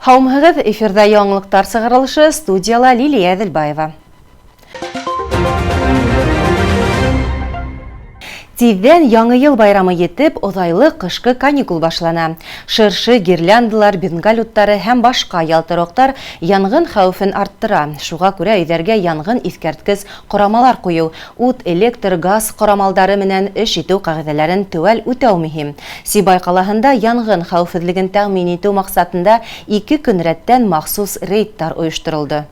Һаумыһығыҙ, эфирҙа яңылыҡтар сығарылышы, студияла Лилия Әҙелбаева. Тиҙҙән Яңы йыл байрамы етеп, оҙайлы ҡышҡы каникул башлана. Шыршы, гирляндалар, бенгаль уттары һәм башҡа ялтырауыҡтар янғын хәүефен арттыра. Шуға күрә өйҙәргә янғын иҫкәрткес ҡорамалар ҡуйыу, ут, электр, газ ҡорамалдары менән эш итеү ҡағиҙәләрен теүәл үтәү мөһим. Сибай ҡалаһында янғын хәүефһеҙлеген тәьмин итеү маҡсатында ике көн рәттән махсус рейдтар ойошторолдо.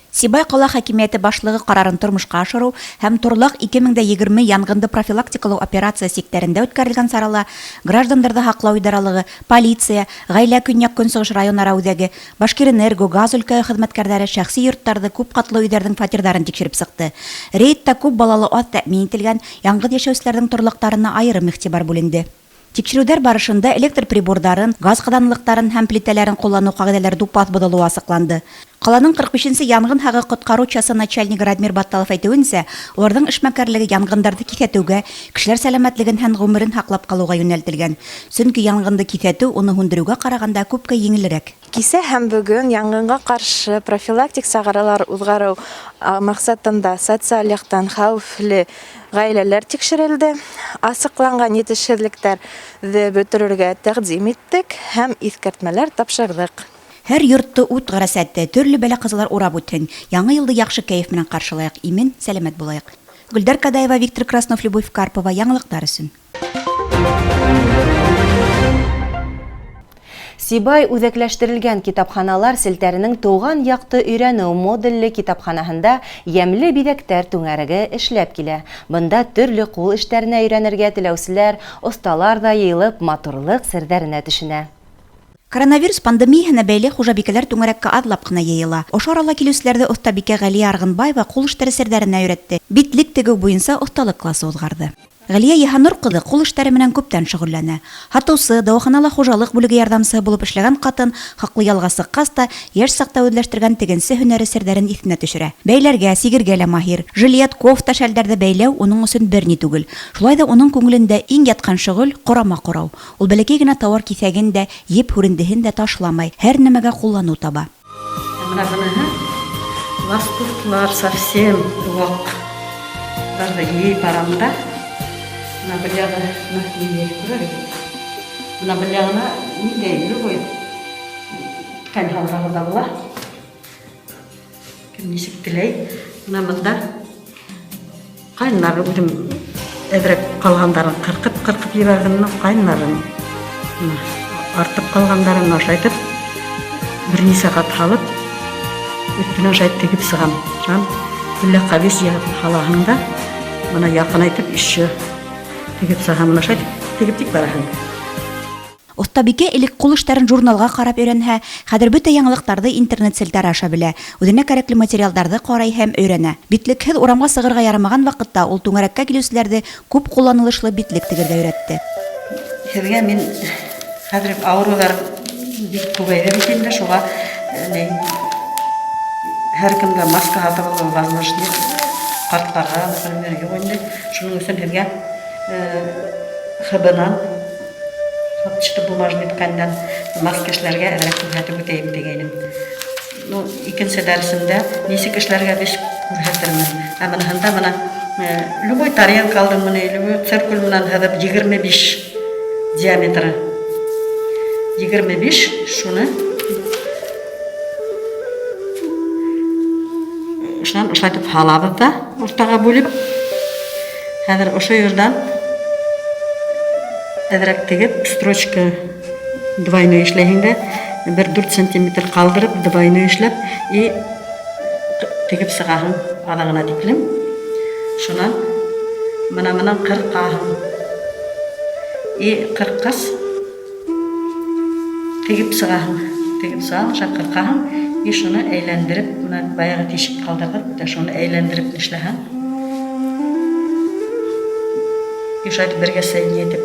Сибай ҡала хакимиәте башлығы ҡарарын тормошҡа ашырыу һәм Торлаҡ 2020 янғынды профилактикалау операция сиктәрендә үткәрелгән сарала граждандарҙы һаҡлау идаралығы, полиция, Ғаилә Көньяҡ-Көнсығыш район-ара үҙәге, Башкирэнерго, газ өлкәһе хеҙмәткәрҙәре шәхси йорттарҙы, күп ҡатлы өйҙәрҙең фатирҙарын тикшереп сыҡты. Рейдта күп балалы аҙ тәьмин ителгән, яңғыҙ йәшәүселәрҙең торлаҡтарына айырым иғтибар бүленде. Тикшереүҙәр барышында электр приборҙарын, газ ҡаҙанлыҡтарын һәм плитәләрен ҡулланыу ҡағиҙәләре тупаҫ боҙолоуы асыҡланды. Ҡаланың 45 нсе янғын һағы ҡотҡарыу часы начальнигы Радмир Батталов әйтеүенсә, уларҙың эшмәкәрлеге янғындарҙы киҫәтеүгә, кешеләр сәләмәтлеген һәм ғүмерен һаҡлап ҡалыуға йүнәлтелгән. Сөнки янғынды киҫәтеү уны һүндереүгә ҡарағанда күпкә еңелерәк. Кисә һәм бөгөн янгынға каршы профилактик саралар уҙғарыу маҡсатында социаль яҡтан хәүефле ғаиләләр тикшерелде. Асыҡланған етешһеҙлектәрҙе бөтөрөргә тәҡдим иттек һәм иҫкәртмәләр тапшырҙыҡ. Һәр йортто ут ғәрәсәте, төрлө бәлә-ҡазалар урап үтһен. Яңы йылды яҡшы кәйеф менән ҡаршылайыҡ, имен, сәләмәт булайыҡ. Гөлдәр Кадаева, Виктор Краснов, Любовь Карпова. Яңылыҡтар өсөн. Сибай үҙәкләштерелгән китапханалар селтәренең Тыуған яҡты өйрәнеү модулле китапханаһында йәмле биҙәктәр түңәреге эшләп килә. Бында төрлө ҡул эштәренә өйрәнергә теләүселәр, оҫталар ҙа йыйылып, матурлыҡ серҙәренә төшөнә. Коронавирус пандемияһына бәйле хужабикәләр түңәрәккә аҙлап ҡына йыйыла. Ошо арала килеүселәрҙе оҫтабикә Ғәлиә Арғынбаева ҡул эштәре серҙәренә өйрәтте, битлек тегеү буйынса оҫталыҡ класы уҙғарҙы. Ғәлиә Йыһаннур ҡыҙы ҡул эштәре менән күптән шөғөлләнә. Һатыусы, дауаханала хужалыҡ бүлеге ярҙамсыһы булып эшләгән ҡатын хаҡлы ялға сыҡҡас та йәш саҡта үҙләштергән тегенсе һөнәре серҙәрен иҫенә төшөрә. Бәйләргә, сигергә лә маһир. Жилет, кофта, шәлдәрҙе бәйләү уның өсөн бер ни түгел. Шулай ҙа уның күңелендә иң ятҡан шөғөл, ҡорама ҡорау. Ул бәләкәй генә тауар киҫәген дә, еп һүрендеһен дә ташламай, һәр нәмәгә ҡулланыу таба. Ә менә быныһы лоскутлар совсем вак. Бар да йыйып барам да. Менә бер ягы, менә нинди күрәбез. Менә бер ягына ниндәй любой ткань һалһагыз да була. Кем ничек теләй. Менә монда кайнар үзем әзрәк калгандарын кыркып-кыркып җибәрдем, менә кайнарын. Артып калгандарын ашайтып, берничә кат һалып, өстенә ашайтып тегеп чыгам. Шуннан әллә кабис һалаһың да, моны якынайтып еще тегеп чыгам, моны ашайтып тегеп тик бараһың. Оҫтабикә элек ҡул эштәрен журналға ҡарап өйрәнһә, хәҙер бөтә яңылыҡтарҙы интернет селтәре аша белә, үҙенә кәрәкле материалдарҙы ҡарай һәм өйрәнә. Битлекһеҙ урамға сығырға ярамаған ваҡытта ул түңәрәккә килеүселәрҙе күп ҡулланылышлы битлек тегергә өйрәтте. Һеҙгә мин хәҙер ауырыуҙар бик күбәйҙе бит инде, шуға ни һәр кемгә маска һатып алыу возможность юҡ, ҡарттарға, например, юҡ инде. Шуның өсөн һеҙгә ХБ-нан хлопчатобумажный тканьдан маска эшләргә әзрәк күрһәтеп үтәйем дигәйнем. Ну, икенсе дәресемдә нисек эшләргә без күрһәтермен. Ә быныһында мына любой тарелка алдың менә, любой циркуль менән һыҙып 25 диаметры. 25 шуны шунан ошолайтып һалабыҙ да уртаға бүлеп. Хәҙер ошо ерҙән әҙерәк тегеп, строчка двойной эшләйһең дә, бер 4 сантиметр ҡалдырып, двойной эшләп, и тегеп сығаһың аҙағына тиклем. Шунан мына менән ҡырҡаһың. И ҡырҡҡас тегеп сығаһың. Тегеп сығаһың, шул ҡырҡаһың, и шуны әйләндереп, мына баяғы тишек ҡалдырҙыҡ, бит, шуны әйләндереп эшләһәң. И шулайтып бергә соединить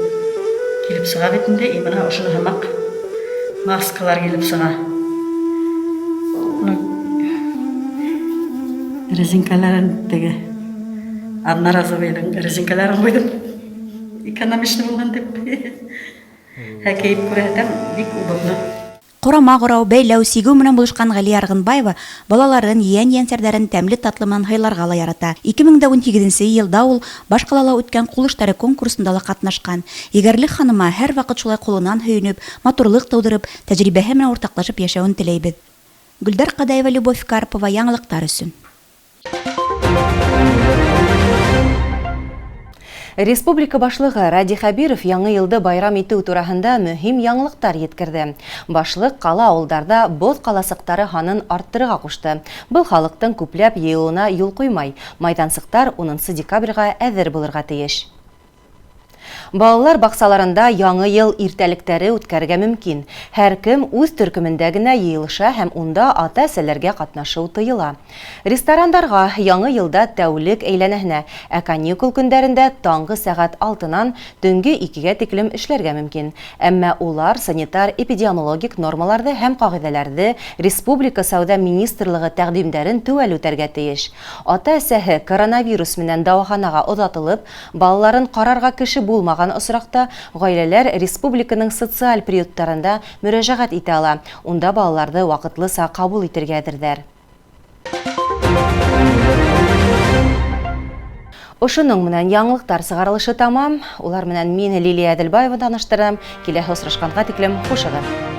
килеп сыға бит инде, и мына ошоно һымаҡ маскалар килеп сыға. Ну, резинкаларын теге одноразовыйҙың резинкаларын ҡуйҙым. Экономичный булһын дип. Ә кейеп күрһәтәм, бик удобно. Ҡорама ҡорау, бәйләү, сигеү менән булышҡан Ғәлиә Арғынбаева балаларын, ейән-ейәнсәрҙәрен тәмле-татлы менән һыйларға ла ярата. 2018 йылда ул баш ҡалала үткән ҡул эштәре конкурсында ла ҡатнашҡан. Егәрле ханыма һәр ваҡыт шулай ҡулынан һөйөнөп, матурлыҡ тыуҙырып, тәжрибәһе менән уртаҡлашып йәшәүен теләйбеҙ. Гөлдәр Ҡадаева, Любовь Карпова, яңылыҡтар өсөн. Республика башлығы Радий Хәбиров яңы йылды байрам итеү тураһында мөһим яңылыҡтар еткерҙе. Башлыҡ ҡала-ауылдарҙа боҙ ҡаласыҡтары һанын арттырырға ҡушты. Был халыҡтың күпләп йыйылыуына юл ҡуймай. Майҙансыҡтар 10 декабргә әҙер булырға тейеш. Балалар баҡсаларында яңы йыл иртәлектәре үткәрергә мөмкин. Һәр кем үҙ төркөмөндә генә йыйылыша һәм унда ата-әсәләргә ҡатнашыу тыйыла. Ресторандарға яңы йылда тәүлек әйләнәһенә, ә каникул көндәрендә таңғы сәғәт 6-нан төнгө 2-гә тиклем эшләргә мөмкин. Әммә улар санитар-эпидемиологик нормаларҙы һәм ҡағиҙәләрҙе Республика Сәүҙә министрлығы тәҡдимдәрен теүәл үтәргә тейеш. Ата-әсәһе коронавирус менән дауаханаға оҙатылып, балаларын ҡарарға кеше булмаған осраҡта ғаиләләр республиканың социаль приюттарында мөрәжәғәт итә ала. Унда балаларҙы ваҡытлыса ҡабул итергә әҙерҙәр. Ошоноң менән яңылыҡтар сығарылышы тамам. Улар менән мин, Лилия Әҙелбаева, таныштырам. Киләһе осрашҡанға тиклем хушығыҙ.